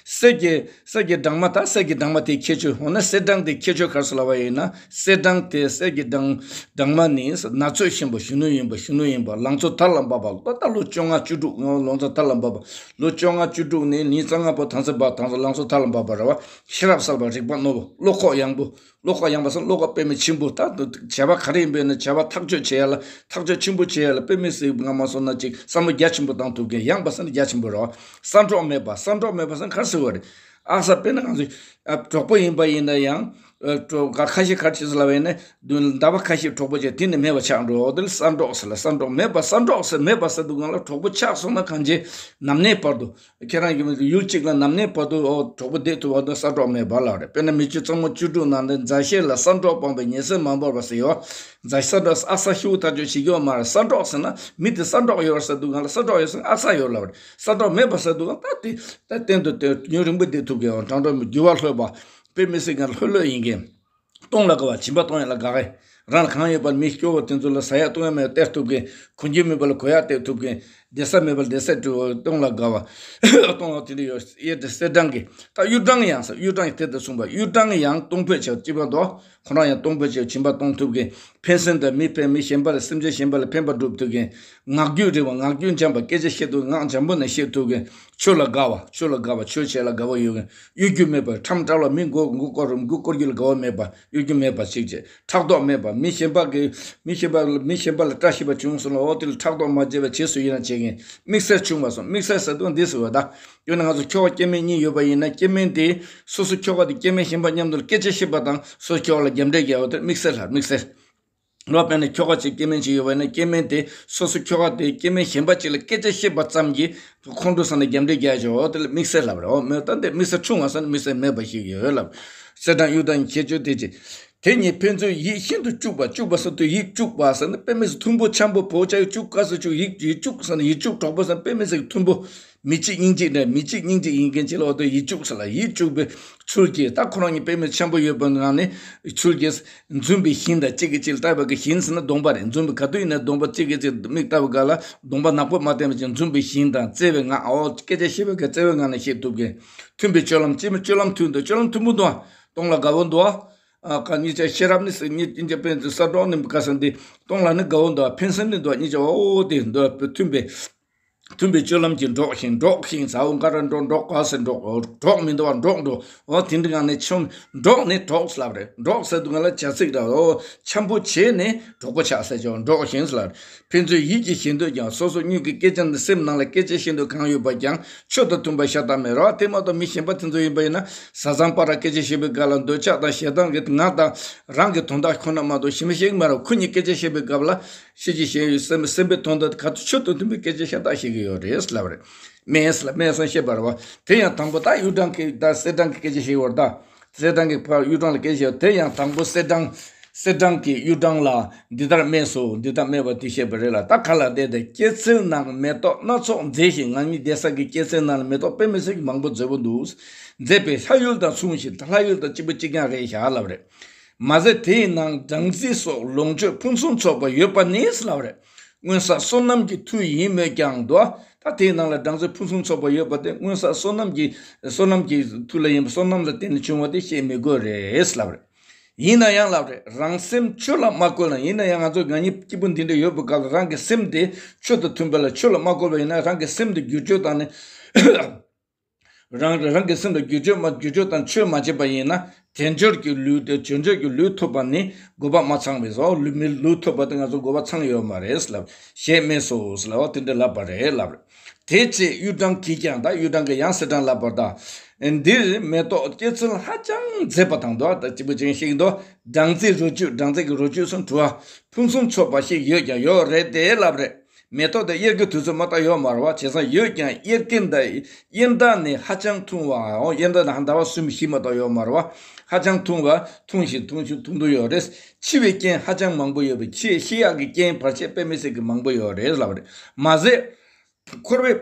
གསེར་གྱི། གསེར་གྱི་སྦྲང་མ། ད་གསེར་གྱི་སྦྲང་མ་དེའི་ཁྱད་ཆོས། འོ་ན་གསེར་སྦྲང་དེའི་ཁྱད་ཆོས་ག་རེ་ཟེར་ལབ་པ་ཡིན་ན། གསེར་སྦྲང་དེ། གསེར་གྱི་སྦྲང་སྦྲང་མ་ནི་ན་ཚོད་ཆེན་པོ། གཞོན་ནུ་ཡིན་པ། གཞོན་ནུ་ཡིན་པ། ལང་ཚོ་དར་ལ་བབས་པ། ད་ལྟ་ལོ་བཅོ་ལྔ་བཅུ་དྲུག། ལོ་ལོ་ཚོད་དར་ལ་བབས་པ། ལོ་བཅོ་ལྔ་བཅུ་དྲུག་ནས་ཉི་ཤུ་རྩ་ལྔ་བར་ད་ཚོད་བབས། ད་ཚོད་ལང་ཚོ་དར་ལ་བབས་པ་རེད་བ། ཤེས་རབ་གསལ་བ། རིག་པ་རྣོ་བ། བློ་ཁོག་ཡངས་པོ། བློ་ཁོག་ཡངས་པ་ཟེར་ན་བློ་ཁོག་དཔེ་མི་ཆེན་པོ། ད་བྱ་བ་ག་རེ་ཡིན་པ་ཡིན་ན་བྱ་བ་ཐག་གཅོད་བྱེད་ཡ་ལ། ཐག་གཅོད་ཆེན་པོ་བྱེད་ཡ་ལ་དཔེ་མི་སྲིད། ང་མ་སོང་ན་ཅིག་བསམ་བློ་རྒྱ་ཆེན་པོ་བཏང་ཐུབ་མཁན། ཡངས་པ་ཟེར་ན་རྒྱ་ཆེན་པོ་རེད་བ། གསང་གྲོགས་མེད་པ། གསང་གྲོགས་མེད་པ་ཟེར་ན་ག་རེ་ཟེར་བ་རེད། ཨ་ས། དཔེར་ན་ང་ཚོས། ཨ། གྲོགས་པོ་ཡིན་པ་ཡིན་ན་ཡང་། ཨ། གྲོགས་ཁ་ཤས་ག་རེ་བྱེད་ཟེར་ལབ་པ་ཡིན་ན། ཟླ་བ་ཁ་ཤས་གྲོགས་པོ་བྱས། དེ་ནས་མེད་པ་ཆགས་འགྲོ། འོ་དེ་ལ་གསང་གྲོགས་ཟེར་ལ། གསང་གྲོགས་མེད་པ། གསང་གྲོགས་ཟེར། མེད་པ་ཟེར་དུས་སྒང་ལ་གྲོགས་པོ་ཆགས་སོང་ན་གང་བྱེད། ནམ་གནས་བར་དུ། ཁྱེད་རང་གི་ཡུལ་གཅིག་ལ་ནམ་གནས་བར་དུ། ཨོ། གྲོགས་པོ་བསྡད་ཐུབ་པ་དེ་གསང་གྲོགས་མེད་པ་ལབ་རེད། དཔེར་ན་མི་ཆོས་གཙང་མ་བཅུ་དྲུག་ནང་དུ་མཛའ་བཤེས་ལ་གསང་གྲོགས་སྤངས་པས་ཉེ་སྲིང་མ་བོར་བ་ཟེར་ཡོད། མཛའ་བཤེས་ལ་ཨ་ས་ཤུ་ཐག་གཅོད་བྱེད་ཀྱི་ཡོད་མ་རེད། གསང་གྲོགས་ཟེར་ན་མི་དེ་གསང་གྲོགས་ཡོད་ཟེར་དུས་སྒང་ལ་གསང་གྲོགས་ཡོད་ཟེར་ན་ཨ་ས་ཡོད་ལབ་རེད། གསང་གྲོགས་མེད་པ་ཟེར་དུས་སྒང་ད་དེ་ད་གཏན་དུ་དེ་ཡུན་རིང་པོ་བསྡད་ཐུབ་ཀྱི་ཡོད། དྲང་གྲོགས་མི་འགྱུར་བ་ལྷོད་པ། དཔེ་མི་སྲིད་ཀྱང་ལྷོད་ལྷོད་ཡིན་མཁན། གཏོང་ལ་དགའ་བ། སྦྱིན་པ་གཏོང་ཡ་ལ་དགའ་མཁན། རང་ལ་གང་ཡོད་པར་མི་སྐྱོ་བོ་དེ་ཚོ་ལ་ཟ་ཡག་བཏུང་ཡག་མེད་པར་སྟེར་ཐུབ་མཁན། གོན་རྒྱུ་མེད་པ་ལ་གོན་ཡག་སྟེར་ཐུབ་མཁན། བསྡད་ས་མེད་པ་ལ་བསྡད་ས་སྤྲོད། གཏོང་ལ་དགའ་བ། གཏོང་ལ་དེ་འདྲ་ཡོད། གཡས་གཡོན་གསེར་སྦྲང་གི། ད་གཡུ་སྦྲང་ཡང་ཟེར། གཡུ་སྦྲང་ཡང་དེ་ལྟར་གསུངས་པ། གཡུ་སྦྲང་ཡང་གཏོང་ཕོད་ཆེ་བ་གཅིག་པ་དོ། ཁོ་རང་ཡང་གཏོང་ཕོད་ཆེ་བ་སྦྱིན་པ་གཏོང་ཐུབ་མཁན། ཕན་སེམས་དང་མི་ཕན། མི་གཞན་པ་ལ། སེམས་ཅན་གཞན་པ་ལ་ཕན་པ་སྒྲུབ་ཐུབ་མཁན། ངག་རྒྱུན་རིང་བ། ངག་རྒྱུན་འཇམ་པ། སྐད་ཆ་བཤད་དུས་ངག་འཇམ་པོ་ནས་བཤད་ཐུབ་མཁན། ཆོས་ལ་དགའ་བ། ཆོས་ལ་དགའ་བ། ཆོས་བྱེད་ལ་དགའ་བ་ཡོད་མཁན། གཡོ་སྒྱུ་མེད་པ། ཁྲམ་བཀྲལ་བ། མི་མགོ་མགོ་སྐོར་རུ་མགོ་སྐོར་རྒྱུ་ལ་དགའ་བ་མེད་པ། གཡོ་སྒྱུ་མེད་པ་ཞིག་བྱས། ཕྲག་དོག་མེད་པ། མི་གཞན་པ་གི། མི་གཞན་པ་མི་གཞན་པ་ལ་བཀྲ་ཤིས་པ་བྱུང་སོང་ལ། འོ་དེ་ལ་ཕྲག་དོག་མ་བྱས་པ་བྱེད་སུ་ཡིན་ན་བྱེད་མཁན། དམིགས་བསལ་བྱུང་བ་སོང་། དམིགས་བསལ་ཟེར་དུས་འདི་ཟེར་བ་ད། ཡང་ན་ང་ཚོ་ཁྱོ་ག་སྐྱེ་དམན་གཉིས་ཡོད་པ་ཡིན་ན། སྐྱེ་དམན་དེ་སོ་སོ་ཁྱོ་ག་དེ་སྐྱེ་དམན་གཞན་པ་མཉམ་དུ་ལ་སྐད་ཆ་བཤད་པ་དང་། སོ་སོ་ཁྱོ་ག་ལ་རྒྱབ་འདྲེ་རྒྱག་ཡོད་དེ་དམིགས་བསལ་ལ། དམིགས་བསལ། ལོ། དཔེར་ན་ཁྱོ་ག་ཅིག་སྐྱེ་དམན་ཅིག་ཡོད་པ་ཡིན་ན། སྐྱེ་དམན་དེ་སོ་སོ་ཁྱོ་ག་དེ་སྐྱེ་དམན་གཞན་པ་ཅིག་ལ་སྐད་ཆ་བཤད་པ་ཙམ་གྱིས་ཁོང་ཁྲོ་ཟ་ནས་རྒྱབ་འདྲེ་རྒྱག་ཆོག་དེ་ལ་དམིགས་བསལ་ལབ་རེད། འོ་མེད་ད་འདི་དམིགས་བསལ་ཆུང་བ་ཟེར་ན་དམིགས་བསལ་མེད་པ་ཞིག་ཡོད་ལབ། གསེར་སྦྲང་གཡུ་སྦྲང་གི་ཁྱད་ཆོས་དེ་ཅིག་དེ་ཉིད་ཕན་ཚུན་ཡིད་ཤིན་ཏུ་གཅུགས་པ། གཅུགས་པ་ཟེར་དུས་ཡིད་གཅུགས་པ་ཟེར་ན་དཔེ་མི་སྲིད་མཐུན་པོ་འཆམ་པོ། བོ་ཅ་ཡིག་གཅུག་ག་ཟེར་གཅུག་ཡིད་ཡིད་གཅུགས་ཟེར་ན་ཡིད་གཅུགས་གྲོགས་པོ་ཟེར་ན་དཔེ་མི་སྲིད་མཐུན་པོ། མི་གཅིག་སྙིང་གཅིག་འདྲ། མི་གཅིག་སྙིང་གཅིག་ཡིན་མཁན་ཅིག་ལ་འོ་དེ་ཡིད་གཅུགས་ཟེར་ལ། ཡིད་གཅུགས་པའི་ཚུལ་གྱིས། ད་ཁོ་རང་གཉིས་དཔེ་མི་འཆམ་པོ་ཡོད་པའི་ངང་ནས་ཚུལ་གྱིས་འཛུམ་པའི་ཞིང་དང་། གཅིག་གིས་གཅིག་ལ་ལྟ་བ་གི། ཞིང་ཟེར་ན་གདོང་པ་རེད། འཛུམ་པའི་ག་དུས་ཡིན་ན་གདོང་པ། གཅིག་གིས་གཅིག་མིག་ལྟ་བ་ག་ལ་གདོང་པ་ནག་པོ་མ་བསྟན་པ་ཅིག་འཛུམ་པའི་ཞིང་དང་བརྩེ་བའི་ངང་། འོ་སྐད་ཆ་བཤད་པའི་ག་བརྩེ་བའི་ངང་ནས་བཤད་ཐུབ་མཁན། མཐུན་པའི་སྤྱོད་ལམ། སྤྱི་སྤྱོད་ལམ་མཐུན་འདུག་སྤྱོད་ལམ་མཐུན་པོ་འདུག་གཏོང་ལ་དགའ་བོ་འདུག་ཨ་ཁ་གཉིས་ཆ་ཤེས་རབ་ནི་ཟེར། གཉིས་གཉིས་ཆ་ཕན་ཚུན་ས་འགྲོགས་ནི་ག་ཟེར་འདི། གཏོང་ལ་ནི་དགའ་བོ་འདུག་ཕན་སེམས་ནི་འདུག་གཉིས་ཆ་འོ་དེ་འདུག་མཐུན་པའི། མཐུན་པའི་སྤྱོད་ལམ་གྱིས་འགྲོགས་ཤིང་། འགྲོགས་ཤིང་ཟ་འོ་འགའ་ར་འགྲོ་འགྲོགས་ག་ཟེར་འགྲོགས། འགྲོགས་མི་འདུག་པ་འགྲོགས་འགྲོ། འོ་དེ་འདྲ་གང་ནས་ཆུང་འགྲོགས་ནི་གྲོགས་ལབ་རེད། འགྲོགས་ཟེར་དུས་ང་ལ་བྱ་ཚིག་ར། འོ་འཆམ་པོ་བྱས་ནས་གྲོགས་པོ་ཆགས་ཟེར་ཅོ་འགྲོགས་ཤིང་ལབ་རེད། ཕན་ཚུན་ཡིད་ཀྱིས་ཞེན་འདོད་ཀྱང་། སོ་སོ་གཉིས་ཀྱི་སྐད་ཆ་འདི་སེམས་ནང་ལ་སྐད་ཆ་ཤེས་འདོད་གང་ཡོད་པ་ཀྱང་ཆོས་དང་མཐུན་པ་ཤ་སྟག་མེད་རོགས། དེ་མ་གཏོགས་མི་གཞན་པ་དེ་ཚོ་ཡིན་པ་ཡིན་ན་བཟའ་ཚང་བར་སྐད་ཆ་བཤད་པའི་སྐབས་ལ་འདོད་ཆགས་དང་ཞེ་སྡང་གི་ང་དང་རང་གི་དོན་དག་ཁོ་ན་མ་གཏོགས་གཞན་པ་ཤེས་ཀྱི་མ་རེད། ཁོ་གཉིས་སྐད་ཆ་བཤད་པའི་སྐབས་ལ་ཤེས་ཀྱི་ཤེས་ཡོད་སེམས་སེམས་པའི་དོན་དག་ག་ཚོད་ཆོས་དང་མཐུན་པའི་སྐད་ཆ་ཤ་སྟག་བཤད་ཀྱི་ཡོད་རེད་ལབ་རེད། སྨྲས་ལ་སྨྲས་སོང་བཤད་པ་རེད་བ། དེ་ཡང་དང་པོ་ད་གཡུ་སྦྲང་གི་ད་གསེར་སྦྲང་གི་སྐད་ཆ་བཤད་ཡོད་རེད་ད། གསེར་སྦྲང་གི་ཕར་གཡུ་སྦྲང་ལ་སྐད་ཆ་བཤད་ཡོད། དེ་ཡང་དང་པོ་གསེར་སྦྲང་། གསེར་སྦྲང་གིས་གཡུ་སྦྲང་ལ་འདི་ལྟར་སྨྲས་སོ། འདི་ལྟར་སྨྲས་པ་དེ་བཤད་པ་རེད་ལ། ད་ག་ལ་བལྟས་ཏེ། སྐྱེད་ཚལ་ནང་མེ་ཏོག་སྣ་ཚོགས་མཛེས་ཤིང་། ང་གཉིས་བསྡད་ས་གི་སྐྱེད་ཚལ་ནང་ལ་མེ་ཏོག་དཔེ་མི་སྲིད་ཀྱི་མང་པོ་མཛེས་པོ་འདུག་མཛེས་པའི་ལྷ་ཡུལ་དང་མཚུངས་ཤིང་། ད་ལྷ་ཡུལ་དང་གཅིག་པ་གཅིག་རྐྱང་རེད་བཞག་ལབ་རེད། མ་ཟད་དེའི་ནང་སྦྲང་རྩི་སོགས་ལོངས་སྤྱོད་ཕུན་སུམ་ཚོགས་པ་ཡོད་པ་ནི་ལབ་རེད། སྔོན་བསགས་བསོད་ནམས་ཀྱི་མཐུ་ཡིན་མོད་ཀྱང་དོ། ད་དེའི་ནང་ལ་སྦྲང་རྩི་ཕུན་སུམ་ཚོགས་པ་ཡོད་པ་དེ་སྔོན་བསགས་བསོད་ནམས་ཀྱི་བསོད་ནམས་ཀྱི་མཐུ་ལ་ཡིན་པ། བསོད་ནམས་ལ་བརྟེན་ནས་བྱུང་བ་དེ་བཤད་མི་དགོས་རེད་ལབ་རེད། ཡིན་ན་ཡང་ལབ་རེད། རང་སེམས་ཆོས་ལ་མ་བཀོལ་ན། ཡིན་ན་ཡང་ང་ཚོ་ང་གཉིས་སྐྱིད་པོ་འདི་འདྲ་ཡོད་པའི་སྐབས་ལ་རང་གི་སེམས་དེ་ཆོས་དང་མཐུན་པ་ལ་ཆོས་ལ་མ་བཀོལ་བ་ཡིན་ན། རང་གི་སེམས་དེ་བསྒྱུར་བཅོས་བཏང་ནས། རང་རང་གི་སེམས་ལ་བསྒྱུར་བཅོས་མ་བསྒྱུར་བཅོས་དང་ཆོས་མ་བྱས་པ་ཡིན་ན། དལ་འབྱོར་གྱི་ལུས་དེ་དལ་འབྱོར་གྱི་ལུས་ཐོབ་པ་ནི་དགོས་པ་མ་ཚང་བས་སོ། ལུས་མི་ལུས་ཐོབ་པ་དེ་ང་ཚོ་དགོས་པ་ཚང་ཡོད་མ་རེད་ལབ། ཞེས་སྨྲས་སོ་ལབ་པ་དེ་འདྲ་ལབ་པ་རེད་ལབ། དེ་ཚེ་གཡུ་སྦྲང་གིས་ཀྱང་། ད་གཡུ་སྦྲང་གིས་ཡང་གསེར་སྦྲང་ལབ་པར་ད། འདིར་མེ་ཏོག་སྐྱེད་ཚལ་ཧ་ཅང་མཛེས་པ་དང་དོ། ད་གཅིག་པུ་ཅིག་ཤེས་ཀྱི་འདུག་སྦྲང་རྩི་རོ་བཅུད། སྦྲང་རྩི་གི་རོ་བཅུད་སུ་བྲོ་བ་ཕུན་སུམ་ཚོགས་པ་ཞིག་ཡོད་ཀྱང་ཡོད་རེད་དེ་ལབ་རེད། མེ་ཏོག་དེ་གཡར་རྒྱུ་དུས་ཚོད་མ་གཏོགས་ཡོད་མ་རེད་བ། བྱས་ཙང་ཡོད་ཀྱང་གཡར་རྐྱེན་དང་གཡར་མདའ་ནི་ཧ་ཅང་ཐུང་བའོ། གཡར་མདའ་ནི་ཟླ་བ་གསུམ་བཞི་མ་གཏོགས་ཡོད་མ་རེད་བ། ཧ་ཅང་ཐུང་བ། ཐུང་ཞིང་ཐུང་ཞིང་ཐུང་དུ་ཡོད་རེད། འཆི་བའི་རྐྱེན་ཧ་ཅང་མང་པོ་ཡོད་པས། འཆི་འཆི་ཡག་གི་རྐྱེན་བར་ཆད་དཔེ་མི་སྲིད་ཀྱི་མང་པོ་ཡོད་རེད་ལབ་རེད། མ་ཟད། འཁོར་བའི།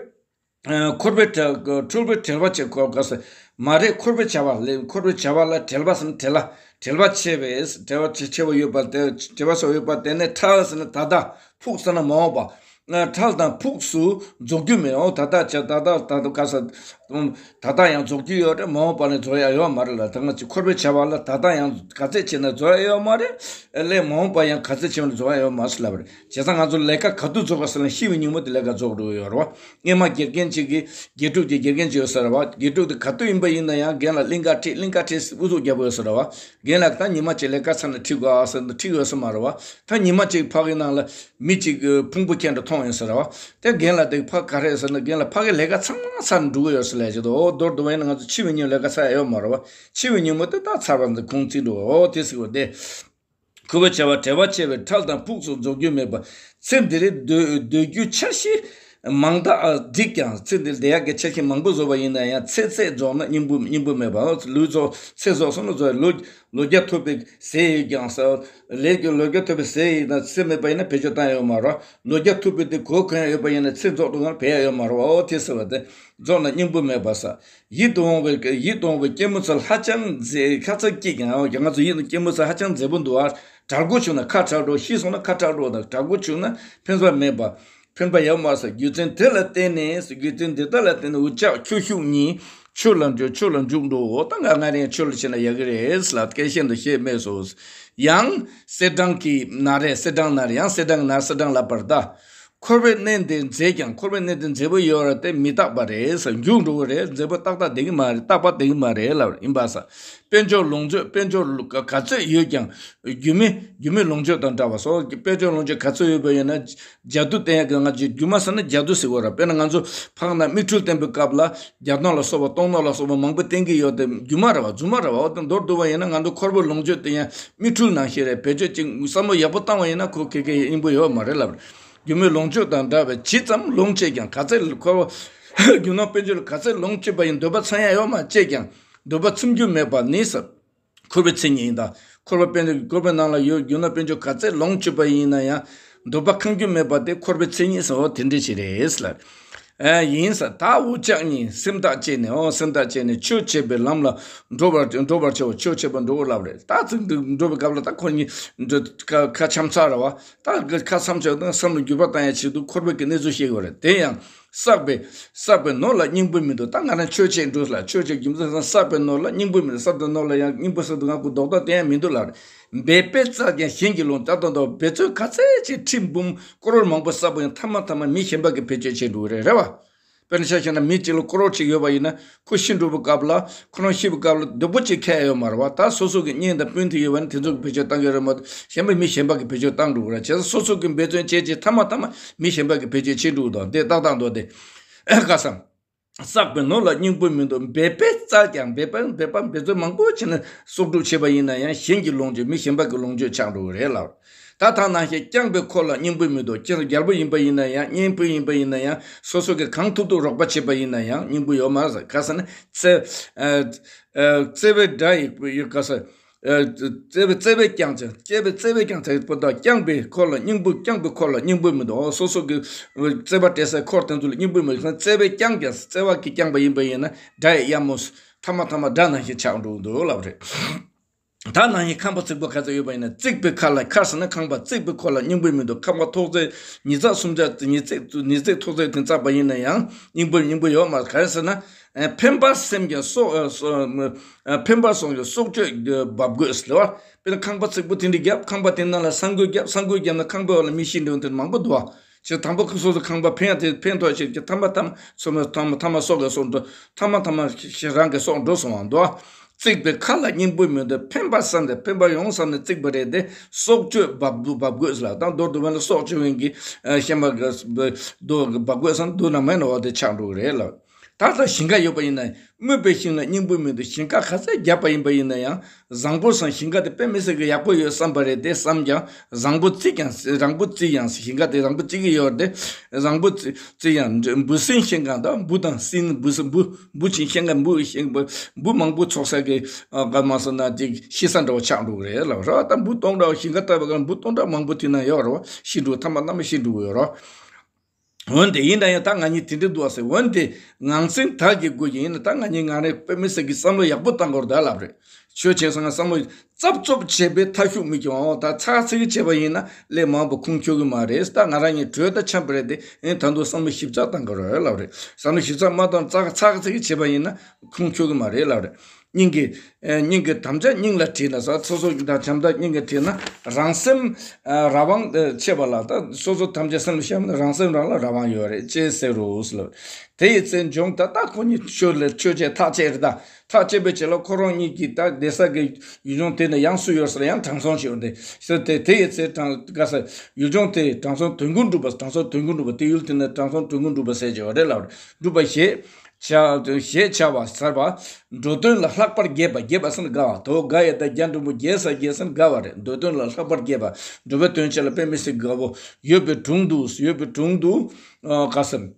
ཨ། འཁོར་བའི་བྲལ། འཁོར་བའི་བྲལ་བ་བྱེད་དགོས་ག་ཟེར། མ་རེད། འཁོར་བའི་བྱ་བ་ལས། འཁོར་བའི་བྱ་བ་ལ་བྲེལ་བ་ཟེར་ན་བྲེལ་བ། བྲེལ་བ་ཆེ་བས། བྲེལ་བ་ཆེ་ཆེ་བ་ཡོད་པ་དེ། བྲེལ་བ་སོགས་ཡོད་པ་དེ་ནི་འཕྲལ་ཟེར་ན་ད་ལྟ། ཕུགས་ཟེར་ན་མ་འོངས་པ། ཨ། འཕྲལ་དང་ཕུགས་སུ་རྫོགས་རྒྱུ་མེད། འོ་ད་ལྟ་བྱ། ད་ལྟ་ད་ལྟ་ག་ཟེར། ད་ལྟ་ཡང་རྫོགས་རྒྱུ་ཡོད་རེད། མ་འོངས་པ་ནས་རྫོགས་ཡ་ཡོད་མ་རེད་ལ། ད་ང་ཚོ་འཁོར་བའི་བྱ་བ་ལ་ད་ལྟ་ཡང་ག་ཚད་བྱས་ན་རྫོགས་ཡ་ཡོད་མ་རེད། ལས་མ་འོངས་པ་ཡང་ག་ཚད་བྱས་ན་རྫོགས་ཡ་ཡོད་མ་རེད་ལབ་རེད། བྱས་ཙང་ང་ཚོ་ལས་ཀ་ག་དུས་རྫོགས་ག་ཟེར་ན་ཤི་བའི་ཉིན་མོ་དེ་ལས་ཀ་རྫོགས་འགྲོ་གི་ཡོད་རེད་བ། སྔོན་མ་དགེ་རྒན་གཅིག་གིས་དགེ་ཕྲུག་གི་དགེ་རྒན་གཅིག་ཡོད་ས་རེད་བ། དགེ་ཕྲུག་དེ་ག་དུས་ཡིན་པ་ཡིན་ན་ཡང་རྒན་ལ་གླིང་ག་ཁྲིད། གླིང་ག་ཁྲིད་ཨུ་ཚུགས་རྒྱབ་ཡོད་ས་རེད་བ། རྒན་ལགས་ད་ཉི་མ་གཅིག་ལས་ཀ་ཚར་ན་ཁྲིད་དགོས་ཨ་ཟེར་ན་ཁྲིད་ཡོད་ས་མ་རེད་བ། ད་ཉི་མ་གཅིག་ཕ་གི་ནང་ལ་མི་གཅིག་ཕུང་པོ་ཁྱེར་འགྲོ་མཐོང་ཡོད་ས་རེད་བ། དེ་རྒན་ལགས་དེ་ཕ་ག་རེ་ཟེར་ན་རྒན་ལགས་ཕ་གི་ལས་ཀ་ཚང་མ་ཚར་འགྲོ་གི་ཡོད་ས་ལས་བྱེད་དོ། འོ་མདོར་བསྡུ་བ་ཡིན་ན་ང་ཚོ་འཆི་བའི་ཉིན་ལས་ཀ་ཚར་ཡ་ཡོད་མ་རེད་བ། འཆི་བའི་ཉིན་མོ་དེ་ད་ཚར་བ་འདི་ཁུངས་བཙུན་འགྲོ། འོ་དེ་ཟེར་བ་དེ། འཁོར་བའི་བྱ་བ་བྲེལ་བ་ཆེ་བས། འཕྲལ་དང་ཕུགས་སུ་རྫོགས་རྒྱུ་མེད་པ། ཚེ་འདིར་སྡོད་སྡོད་རྒྱུ་འཆར་གཞི་མང་དག་འགྲིག་ཀྱང་། ཚེ་འདིར་བསྡད་ཡག་གི་འཆར་གཞི་མང་པོ་བཟོ་བ་ཡིན་ན་ཡང་ཚེ་ཚད་རྫོགས་ན་སྙིང་པོ་སྙིང་པོ་མེད་པ། ལུས་རྫོགས་ཚེ་རྫོགས་སོང་ན་རྫོགས། ལོ་ལོ་བརྒྱ་ཐུབ་པའི་ཟས་ཡོད་ཀྱང་ཟེར། ལས་ཀྱི་ལོ་བརྒྱ་ཐུབ་པའི་ཟས་ཡིན་ན་ཚེ་མེད་པ་ཡིན་ན་བེད་སྤྱོད་བཏང་ཡོད་མ་རེད། ལོ་བརྒྱ་ཐུབ་པའི་དེ་གོ་གོན་ཡོད་པ་ཡིན་ན་ཚེ་རྫོགས་འདུག་ན་བེད་ཡ་ཡོད་མ་རེད། འོ་དེ་ཟེར་བ་དེ་རྫོགས་ན་སྙིང་པོ་མེད་པ་ཟེར། ཡིད་དུ་འོང་བའི་ཡིད་དུ་འོང་བའི་སྐྱེད་མོས་ཚལ་ཧ་ཅང་མཛེས། ཁ་ཚ་སྐྱིད་ཀྱང་ང་ཚོ་ཡིད་དུ་སྐྱེད་མོས་ཚལ་ཧ་ཅང་མཛེས་པོ་འདུག་ཨ། དྲག་པོ་བྱུང་ན་ཁ་དྲག་འགྲོ། ཤི་སོང་ན་ཁ་དྲག་འགྲོ་དང་། དྲག་པོ་བྱུང་ན་ཕན་པ་མེད་པ། ཕན་པ་ཡོད་མ་རེད་ཟེར། རྒྱུ་མཚན་དེ་ལ་བརྟེན་ནས། རྒྱུ་མཚན་འདི་དག་ལ་བརྟེན་ནས། འུ་ཅག་ཁྱོ་ཤུག་གཉིས་ཆོས་ལ་འགྲོ། ཆོས་ལ་འཇུག་འགྲོ། འོ་ད་ང་ང་རང་ཆོས་ལ་ཕྱིན་ན་ཡག་གི་རེད་ལབ། སྐད་ཤེན་དུ་བཤད་མེད་སོ། ཡང་གསེར་སྦྲང་གི་ནགས་རེད། གསེར་སྦྲང་ནགས་རེད། ཡང་གསེར་སྦྲང་ནགས། གསེར་སྦྲང་ལ་བར་ད། འཁོར་བའི་གནས་འདི་མཛེས་ཀྱང་། འཁོར་བའི་གནས་འདི་མཛེས་པོ་ཡོད་རེད་དེ། མི་རྟག་པ་རེད་ཟེར། འཇུག་འགྲོ་གི་རེད། མཛེས་པོ་ཏག་ཏག་བསྡད་ཀྱི་མ་རེད། རྟག་པ་བསྡད་ཀྱི་མ་རེད་ལབ། ཡིན་པ་ས། དཔལ་འབྱོར་ལོངས་སྤྱོད། དཔལ་འབྱོར་ག་ཚོད་ཡོད་ཀྱང་རྒྱུ་མེད། རྒྱུ་མེད་ལོངས་སྤྱོད་དང་འདྲ་བ་སོ། དཔལ་འབྱོར་ལོངས་སྤྱོད་ག་ཚོད་ཡོད་པ་ཡིན་ན་ཇ་དུ་བསྟེན་ཡག་གི། ང་ཚོས་རྒྱུ་མ་ཟེར་ན་ཇ་དུ་ཟེར་གོ་ར། དཔེར་ན་ང་ཚོ་ཕག་ན་མིག་འཕྲུལ་བསྟན་པའི་སྐབས་ལ་བརྒྱ་སྟོང་ལ་སོགས་པ་སྟོང་སྣོད་ལ་སོགས་པ་མང་པོ་བསྟེན་གྱི་ཡོད་དེ། རྒྱུ་མ་རེད་བ། རྫུན་མ་རེད་བ། འོ་དེ་མདོར་བསྡུ་བ་ཡིན་ན་ང་ཚོ་འཁོར་བའི་ལོངས་སྤྱོད་དེ་ཡང་མིག་འཕྲུལ་ནང་བཞིན་རེད། བེད་སྤྱོད་ཅིག་བསམ་བློ་ཡག་པོ་བཏང་བ་ཡིན་ན་ཁོ་ཁེ་ཁེ་སྙིང་པོ་ཡོད་མ་རེད་ལབ། རྒྱུ་མེད་ལོངས་སྤྱོད་དང་འདྲ་བའི་ཇི་ཙམ་ལོངས་སྤྱད་ཀྱང་། ག་ཚད་འཁོར་བ་རྒྱུ་ནོར་དཔལ་འབྱོར་ག་ཚད་ལོངས་སྤྱོད་པ་ཡིན། འདོད་པ་ཚང་ཡ་ཡོད་མ་སྤྱད་ཀྱང་འདོད་པ་ཚིམ་རྒྱུ་མེད་པ་ནི་ཟེར། འཁོར་བའི་མཚན་ཉིད་ཡིན་ད། འཁོར་བ་དཔལ་འཁོར་བའི་ནང་ལ་ཡོད་རྒྱུ་ནོར་དཔལ་འབྱོར་ག་ཚད་ལོངས་སྤྱོད་པ་ཡིན་ན་ཡང་འདོད་པ་ཁེངས་རྒྱུ་མེད་པ་དེ་འཁོར་བའི་མཚན་ཉིད་ཟེར་བ་དེ་འདྲ་ཞིག་རེད་ལ། ཨ་ཡིན་ས། ད་འུ་ཅག་གཉིས་སེམས་ཐག་བཅད་ནས། ཨོ་སེམས་ཐག་བཅད་ནས་ཆོས་བྱེད་པའི་ལམ་ལ་འགྲོ་བར་འགྲོ་བར་བྱའོ། ཆོས་བྱེད་པར་འགྲོ་དགོས་ལབ་རེད། ད་ཚིག་འདི་འགྲོ་བའི་སྐབས་ལ་ད་ཁོ་གཉིས་འདི་ཁ་ཁ་འཆམ་ཚར་རེད་བ། ད་ཁ་འཆམ་ཚར་དང་བསམ་བློ་འགྱུར་བ་བཏང་ཡ་ཆེད་དུ་འཁོར་བའི་གི་གནས་ཚུལ་བཤད་དགོས་རེད། དེ་ཡང་བསགས་པའི་བསགས་པའི་ནོར་ལ་སྙིང་པོ་མི་འདུག་ད་ང་རང་ཆོས་བྱེད་འགྲོ་ལ། ཆོས་བྱེད་རྒྱུ་མཚན་བསགས་པའི་ནོར་ལ་སྙིང་པོ་མི་འདུག་བསགས་པའི་ནོར་ལ་ཡང་སྙིང་པོ་ཟེར་དུས་ང་ཁོ་རྡོག་རྡོག་བསྟན་ཡ་མི་འདུག་ལབ་རེད། འབད་པས་བཙལ་ཀྱང་གཞན་གྱིས་ལོངས། ད་ལྟ་འདོད་འབད་རྩོལ་ག་ཚད་ཅིག་ཁྲི་འབུམ་ཀོ་རོར་མང་པོ་བསགས་པ་ཡང་མཐའ་མ་མཐའ་མ་མི་གཞན་པ་གིས་བེད་སྤྱོད་བྱེད་འགྲོ་གི་རེད། རེད་བ། དཔེར་ན་ཆ་བཞག་ན་མི་གཅིག་ལ་ཀོ་རོར་གཅིག་ཡོད་པ་ཡིན་ན་ཁོ་ཤི་འགྲོ་བའི་སྐབས་ལ་ཁོ་རང་ཤི་བའི་སྐབས་ལ་བདེ་པོ་ཅིག་ཁེལ་ཡོད་མ་རེད་བ། ད་སོ་སོ་གི་གཉེན་དང་སྤུན་དེ་ཡོད་པ་ན་དེ་ཚོ་གིས་བེད་སྤྱོད་བཏང་གི་རེད་མ་གཏོགས་གཞན་པ་མི་གཞན་པ་གིས་བེད་སྤྱོད་བཏང་འགྲོ་གི་རེད། བྱས་ཙང་སོ་སོ་གིས་འབད་བརྩོན་བྱས་རྗེས་མཐའ་མ་མཐའ་མ་མི་གཞན་པ་གིས་བེད་སྤྱོད་བྱེད་འགྲོ་གི་འདུག་དེ་ཏག་ཏག་འདུག་སྟེ། ཨ་ཁ་སང་། བསགས་པའི་ནོར་ལ་སྙིང་པོ་མི་འདུག་འབད་པས་བཙལ་ཀྱང་། འབད་པ་འབད་པ་འབད་རྩོལ་མང་པོ་བྱས་ནས་གསོག་སྒྲུབ་བྱས་པ་ཡིན་ན་ཡང་གཞན་གྱིས་ལོངས་སྤྱོད། མི་གཞན་པ་གིས་ལོངས་སྤྱོད་ཆགས་འགྲོ་གི་རེད་ལབ། ད་ཐང་ནང་བཞིན་བསྐྱངས་པའི་འཁོར་ལ་སྙིང་པོ་མི་འདུག་ཁྱེད་རྒྱལ་པོ་ཡིན་པ་ཡིན་ན་ཡང་གཉེན་སྤུན་ཡིན་པ་ཡིན་ན་ཡང་སོ་སོ་གིས་གང་ཐུབ་ཐུབ་རོགས་པ་བྱས་པ་ཡིན་ན་ཡང་སྙིང་པོ་ཡོད་མ་རེད། ག་ཟེར་ན་བརྩེ་ཨ་ཨ་བརྩེ་བའི་དགྲ་ཡི་ཡི་ག་ཟེར། ཨ་བརྩེ་བའི་བརྩེ་བས་བསྐྱངས་ཀྱང་། བརྩེ་བའི་བརྩེ་བས་བསྐྱངས་ཀྱང་པོ་དང་། བསྐྱངས་པའི་འཁོར་ལ་སྙིང་པོ། བསྐྱངས་པའི་འཁོར་ལ་སྙིང་པོ་མི་འདུག་སོ་སོ་གི་བརྩེ་བ་སྤྲད་སའི་འཁོར་དེ་ཚོ་ལ་སྙིང་པོ་མི་འདུག་བརྩེ་བས་བསྐྱངས་ཀྱང་། བརྩེ་བ་གིས་བསྐྱངས་པ་ཡིན་པ་ཡིན་ན་དགྲ་ཡི་གཡབ་མོ། མཐའ་མ་མཐའ་མ་དགྲ་ནང་བཞིན་ཆགས་འགྲོ་གི་འདུག་ལབ་རེད། ད་ནང་བཞིན་ཁང་པ་རྩིག་པ་ག་ཚོད་ཡོད་པ་ཡིན་ན། བརྩིགས་པའི་མཁར་ལ། མཁར་ཟེར་ན་ཁང་པ། བརྩིགས་པའི་འཁོར་ལ་སྙིང་པོ་མི་འདུག་ཁང་པ་ཐོག་བརྩེགས་ཉིས་བརྩེགས་སུམ་བརྩེགས། ཉིས་བརྩེགས་ཉིས་བརྩེགས་ཐོག་བརྩེགས་དེ་བརྩེགས་པ་ཡིན་ན་ཡང་སྙིང་པོ་སྙིང་པོ་ཡོད་མ་རེད། ག་རེ་ཟེར་ན། ཨ་ཕན་པ་སེམས་ཀྱང་སྲོག་ཨ་སྲོག་ཨ་ཕན་པ་སོགས་ཀྱང་སྲོག་གཅོད་འབབ་དགོས་ཟེར་བ། དཔེར་ན་ཁང་པ་རྩིག་པོ་དེ་འདྲ་བརྒྱབ། ཁང་པ་དེ་ནང་ལ་ས་འགུལ་བརྒྱབ། ས་འགུལ་བརྒྱབ་ན་ཁང་པའི་འོག་ལ་མི་ཤི་འགྲོ་དེ་མང་པོ་འདུག་བ། ཅེས་དང་པོ་ཁོ་སོ་སོ་ཁང་པ་ཕན་ཡ་དེ་ཕན་ཐོགས་ཤིག་གི་མཐའ་མ་མཐའ་མ་སོ་མ་མཐའ་མ་མཐའ་མ་སྲོག་གི་སྲོག་འགྲོ། མཐའ་མ་མཐའ་མ་ཤི་རང་གི་སྲོག་འགྲོ་སོང་བ་འདུག་བ། བརྩིགས་པའི་མཁར་ལ་སྙིང་པོ་མི་འདུག་ཕན་པ་བསམ་སྟེ་ཕན་པ་ཡོང་བསམ་ནས་བརྩིགས་པ་རེད་དེ། སྲོག་གཅོད་འབབ་འབབ་དགོས་ལ། ད་མདོར་བསྡུ་བ་ལ་སྲོག་གཅོད་མཁན་གྱི་ཨ་ཤན་པ་གི་འབབ་དགོས་བསམ་འདུག་ན་མེད་ན་འོ་དེ་ཆགས་འགྲོ་གི་རེད་ལ། ད་ལྟ་ཞིང་ཁ་ཡོད་པ་ཡིན་ན་སྨོད་པའི་ཤིང་ལ་སྙིང་པོ་མི་འདུག་ཞིང་ཁ་ག་ཚད་བརྒྱབ་པ་ཡིན་པ་ཡིན་ན་ཡང་བཟང་པོ་སང་ཞིང་ཁ་དེ་དཔེ་མི་སྲིད་ཀྱི་ཡག་པོ་ཡོད་བསམ་པ་རེད་དེ་བསམ་ཀྱང་བཟང་པོ་བརྩིགས་ཀྱང་། རིང་པོ་བརྩིགས་ཡང་ཞིང་ཁ་དེ་རིང་པོ་བརྩིགས་ཀྱི་ཡོད་རེད་དེ། བཟང་པོ་བརྩིགས་བརྩིགས་ཡང་འབུ་སྲིན་ཤིང་ཁ་དང་འབུ་དང་སྲིན་འབུ་སྲིན་འབུ་འབུ་ཆེན་ཤིང་ཁ་འབུ་ཤིང་འབུ་འབུ་མང་པོ་ཚོགས་ས་གི་ཨ་ག་མ་སོང་ན་དེ་ཤི་ས་འདྲ་བོ་ཆགས་འགྲོ་གི་རེད་ལ། ར་ད་འབུ་སྟོང་ཕྲག་ཞིང་ཁ་བཏབ་པ་ག་འབུ་སྟོང་ཕྲག་མང་པོ་དེ་ན་ཡོད་རེད་བ། ཤི་འགྲོ་མཐའ་མ་མཐའ་མ་ཤི་འགྲོ་གི་ཡོད་རེད། འོན་ཏེ་ཡིན་ན་ཡང་ད་ང་གཉིས་དེ་འདྲ་འདུག་ཟེར། འོན་ཏེ་ངང་ཚན་དག་གི་སྒོ་ཡིན་ན་ད་ང་གཉིས་ང་རེ་དཔེ་མི་སྲིད་ཀྱི་བསམ་བློ་ཡག་པོ་བཏང་དགོས་རེད་ད་ལབ་རེད། ཆོས་བྱས་སོང་ང་བསམ་བློ་རྩབ་རྩོབ་བྱས་པའི་མཐའ་གཞུག་མི་འགྱུར་བའོ། ད་ཚགས་ཚིག་བྱས་པ་ཡིན་ན་ལས་མང་པོ་ཁུངས་འཁྱོལ་གི་མ་རེད། ད་ང་རང་གཉིས་གྲོས་ད་འཆམ་པ་རེད་དེ་ཨེ་ད་དུང་བསམ་བློ་ཞིབ་ཚགས་བཏང་དགོས་རེད་ལབ་རེད། བསམ་བློ་ཞིབ་ཚགས་མ་བཏང་ཚགས་ཚགས་ཚིག་བྱས་པ་ཡིན་ན་ཁུངས་འཁྱོལ་གི་མ་རེད་ལབ་རེད། སྙིང་གི་ཨེ་སྙིང་གི་དམ་བཅའ་སྙིང་ལ་བྲིས་ན་ཟེར། སོ་སོ་གི་དང་བྱམས་དང་སྙིང་གི་བྲིས་ན་རང་སེམས་ཨ་རང་དབང་ཨ་ཆེ་བ་ལ། ད་སོ་སོ་དམ་བཅའ་སེམས་ལ་བཞག་ན་རང་སེམས་རང་ལ་རང་དབང་ཡོད་རེད་ཅེས་ཟེར་རོ་ཟེར་ལབ། དེ་ཡི་ཚེ་འབྱུང་ད་ལྟ་ཁོ་གཉིས་ཆོས་ལ་ཆོས་བྱས་ཐག་བཅད་རེད་ད། ཐག་བཅད་པའི་རྗེས་ལ་ཁོ་རང་གཉིས་ཀྱིས་ད་བསྡད་ས་གི་ཡུལ་ལྗོངས་དེ་ནས་ཡང་སུ་ཡོད་ཟེར་ཡང་དྲང་སྲོང་ཞིག་ཡོད་དེ་ཟེར་ཏེ། དེ་ཡི་ཚེ་དྲང་ག་ས་ཡུལ་ལྗོངས་དེ་དྲང་སྲོང་དོན་ཀུན་གྲུབ་པ། དྲང་སྲོང་དོན་ཀུན་གྲུབ་པ་དེ་ཡུལ་དེ་ནས་དྲང་སྲོང་དོན་ཀུན་གྲུབ་པ་ཟེར་གྱི་ཡོད་རེད་ལབ་རེད། གྲུབ་པ་ཞེས། བྱ་ཞེས་བྱ་བ་ཟེར་བ། འགྲོ་དོན་ལ་ལྷག་པར་དགྱེས་པ། དགྱེས་པ་ཟེར་ན་དགའ་བ། དོ་དགའ་ཡ་ད་རྒྱ་འགྲེང་བུ་དགྱེས་ས་དགྱེས་ཟེར་ན་དགའ་བ་རེད། འགྲོ་དོན་ལ་ལྷག་པར་དགྱེས་པ། འགྲོ་བའི་དོན་བྱེད་ལ་དཔེ་མི་སྲིད་དགའ་བོ་ཡོད་པའི་དྲུང་དུ། ཡོད་པའི་དྲུང་དུ། ཨ་ག་ཟེར།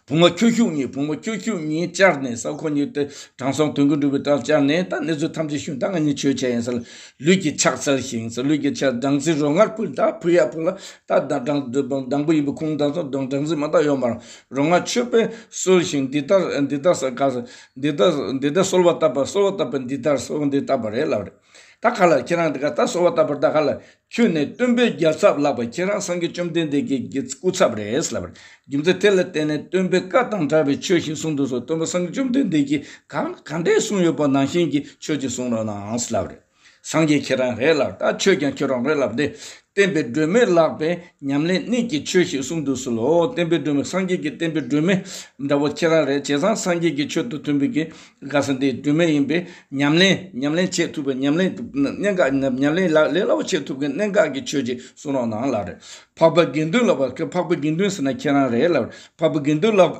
བུ་མོ་ཁྱོ་ཤུག་གཉིས། བུ་མོ་ཁྱོ་ཤུག་གཉིས་བཅར་ནས་ཟེར། ཁོ་གཉིས་དེ་དྲང་སྲོང་དོན་ཀུན་གྲུབ་པའི་བྲག་བཅར་ནས་ད་གནས་ཚུལ་ཐམས་ཅད་ཞུས། ད་ང་གཉིས་ཆོས་བྱས་ཡིན་ཟེར། ལུས་ཀྱི་ཕྱག་འཚལ་ཞིང་ཟེར། ལུས་ཀྱི་ཕྱག་སྦྲང་རྩི་རོ་མངར་ཕུལ། ད་ཕུལ་ཡ་ཕུལ་ལ་ད་སྦྲང་སྦྲང་པོ་ཡིན་པའི་ཁུངས་དང་སོགས་སྦྲང་རྩི་མ་བཏབ་ཡོད་མ་རེད། རོ་མངར་མཆོད་པས་གསོལ་ཞིང་འདི་ལྟར་འདི་ལྟར་ཟེར་ག་ཟེར། འདི་ལྟར་འདི་ལྟར་གསོལ་བ་བཏབ་པ། གསོལ་བ་བཏབ་པ་འདི་ལྟར་གསོལ་བ་འདི་བཏབ་པ་རེད་ལབ་རེད། ད་ག་ལ་ཁྱེད་རང་དེ་ག་ད་གསོལ་བ་བཏབ་པར་ད་ག་ལ། ཁྱོད་ནི་སྟོན་པའི་རྒྱལ་ཚབ་ལགས་པ། ཁྱེད་རང་སངས་རྒྱས་བཅོམ་ལྡན་འདས་ཀྱི་སྐུ་ཚབ་རེད་ལབ་པ་རེད། རྒྱུ་མཚན་དེ་ལ་བརྟེན་ནས་སྟོན་པའི་བཀའ་དང་འདྲ་བའི་ཆོས་ཤིག་གསུང་དུ་གསོལ། སྟོན་པ་སངས་རྒྱས་བཅོམ་ལྡན་འདས་ཀྱིས་གང་ག་འདྲས་གསུངས་ཡོད་པ་ནང་བཞིན་གྱི་ཆོས་ཅིག་གསུང་རོགས་གནང་ལབ་པ་རེད། སངས་རྒྱས་ཁྱེད་རང་རེད་ལབ། ད་ཆོས་ཀྱང་ཁྱོད་རང་རེད་ལབ་སྟེ། བསྟན་པའི་སྒྲོན་མེ་ལགས་པས་ཉམས་ལེན་གནད་ཀྱི་ཆོས་ཤིག་གསུང་དུ་གསོལ་ལོ། བསྟན་པའི་སྒྲོན་མེ་སངས་རྒྱས་ཀྱི་བསྟན་པའི་སྒྲོན་མེ་འདྲ་བོ་ཁྱེད་རང་རེད། བྱས་ཙང་སངས་རྒྱས་ཀྱི་ཆོས་དང་མཐུན་པའི་གི་ག་ས་འདི་སྒྲོན་མེ་ཡིན་པས་ཉམས་ལེན་ཉམས་ལེན་བྱེད་ཐུབ་པའི་ཉམས་ལེན་གནད་འགག་ཉམས་ལེན་ལ་ལས་སླ་བོ་བྱེད་ཐུབ་པའི་གནད་འགག་གི་ཆོས་ཅིག་གསུང་རོགས་གནང་ལབ་རེད། འཕགས་པ་དགེ་འདུན་ལབ་པ། འཕགས་པ་དགེ་འདུན་ཟེར་ན་ཁྱེད་རང་རེད་ལབ་རེད། འཕགས་པ་དགེ་འདུན་ལབ།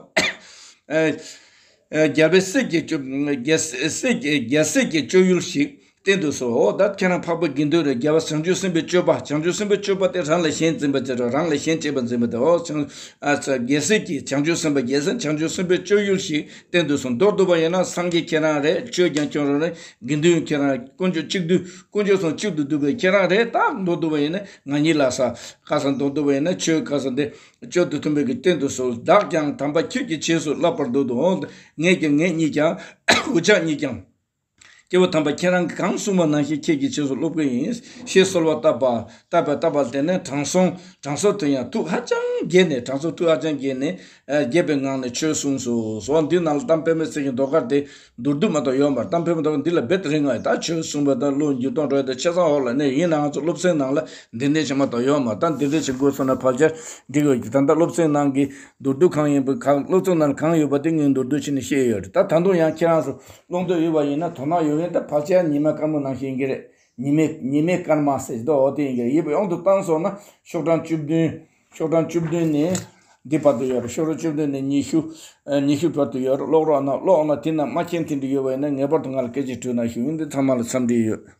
ཨ་ཨ་རྒྱལ་བའི་སྲས་ཀྱི་སྤྱོད་རྒྱལ་སྲས་ཀྱི་རྒྱལ་སྲས་ཀྱི་སྤྱོད་ཡུལ་ཞིག་བསྟན་དུ་གསོལ། འོ་ད་ཁྱེད་རང་འཕགས་པ་དགེ་འདུན་རེད། རྒྱལ་བ་བྱང་ཆུབ་སེམས་དཔའི་སྤྱོད་པ། བྱང་ཆུབ་སེམས་དཔའི་སྤྱོད་པ་དེ་རང་ལ་གཞན་འཛིན་པ་བྱེད་རོགས། རང་ལ་གཞན་གཅེས་པར་འཛིན་པ་དེ། འོ་བྱང་ཨ་ཙ་རྒྱལ་སྲས་ཀྱི་བྱང་ཆུབ་སེམས་དཔའ་རྒྱལ་སྲས་བྱང་ཆུབ་སེམས་དཔའི་སྤྱོད་ཡུལ་ཞིག་བསྟན་དུ་གསོལ། མདོར་བསྡུ་བ་ཡིན་ན་སངས་རྒྱས་ཁྱེད་རང་རེད། ཆོས་ཀྱང་ཁྱོད་རང་རེད། དགེ་འདུན་ཁྱེད་རང་། དཀོན་མཆོག་གཅིག་བསྡུས། དཀོན་མཆོག་གསུམ་གཅིག་ཏུ་བསྡུས་པའི་ཁྱེད་རང་རེད། ད་མདོར་བསྡུ་བ་ཡིན་ན་ང་གཉིས་ལ་ས་ག་ས་མདོར་བསྡུ་བ་ཡིན་ན་ཆོས་ག་ས་འདི་སྤྱོད་དུ་མཐུན་པའི་གི་བསྟན་དུ་གསོལ། བདག་ཀྱང་དམ་པ་ཁྱེད་ཀྱི་རྗེས་སུ་བསླབ་པར་འདོད་དོ། འོ་ངས་ཀྱང་ངེད་གཉིས་ཀྱང་འུ་ཅག་གཉིས་ཀྱང་སྐྱེས་བུ་དམ་པ་ཁྱེད་རང་གིས་གང་གསུངས་པ་ནང་བཞིན་ཁྱེད་ཀྱི་རྗེས་སུ་སློབ་ཀྱི་ཡིན་ཞེས་གསོལ་བ་བཏབ་པ། བཏབ་པ་བཏབ་པ་དེ་ནས་དྲང་སྲོང་དྲང་སྲོང་དེ་ཡང་ཐུགས་ཧ་ཅང་དགྱེས་ནས། དྲང་སྲོང་ཐུགས་ཧ་ཅང་དགྱེས་ནས་དགྱེས་པའི་ངང་ནས་ཆོས་གསུངས་སོ། སོ་འདི་ནང་ལ་གཏམ་དཔེ་མི་སྲིད་ཀྱི་མདོ་ཁར་དེ་མདོར་བསྡུས་མ་གཏོགས་ཡོད་མ་རེད། གཏམ་དཔེ་མི་མདོ་ཁར་འདི་ལ་རྦད་དེ་རིང་བ་ཡོད། ད་ཆོས་གསུངས་པ་དང་བློ་འགྱུར་ལྡོག་འགྲོ་ཡ་དང་ཆ་ཚང་འོག་ལ་གནས་ཡིན་ནའང་ཚོ་སློབ་ཚན་ནང་ལ་འདི་འདྲ་ཞིག་མ་གཏོགས་ཡོད་མ་རེད། ད་འདི་འདྲ་ཞིག་དགོས་སོང་ན་ཕལ་ཆེར་འགྲིག་ཡོད་ཀྱི། ད་ལྟ་སློབ་ཚན་ནང་གི་མདོར་བསྡུས་གང་ཡིན་པ་གང་སློབ་ཚན་ནང་གང་ཡོད་པ་དེ་ངས་མདོར་བསྡུས་བྱས་ནས་བཤད་ཡོད་རེད། ད་ད་དུང་ཡང་ཁྱེད་རང་ཚོ་ཀློག་འདོད་ཡོད་པ་ཡིན་ན་དོ་སྣང་ཡོད་མཁན་ད་ཕལ་ཆེར་ཉི་མ་སྐར་མ་ནང་བཞིན་གྱི་རེད། ཉི་མའི་ཉི་མའི་སྐར་མ་ཟེར་དོ་འོ་དེ་ཡིན་གྱི་རེད། ཡིད་དབང་དུ་བཏང་སོང་ན་ཤོག་གྲངས་བཅུ་བདུན། ཤོག་གྲངས་བཅུ་བདུན་ནས་འདི་བར་དུ་ཡོད་རེད། ཤོག་གྲངས་བཅུ་བདུན་ནས་ཉི་ཤུ། ཨ་ཉི་ཤུ་བར་དུ་ཡོད་རེད། ཀློག་རོགས་གནང་། ཀློག་ན་དེ་ན་མ་མཁྱེན་དེ་འདྲ་ཡོད་པ་ཡིན་ན་ངེས་པར་དུ་ང་ལ་སྐད་ཆ་དྲིས་གནང་ཞུ་ཡིན། འདི་ཚང་མ་ལ་འཚམས་འདྲི་ཡོད།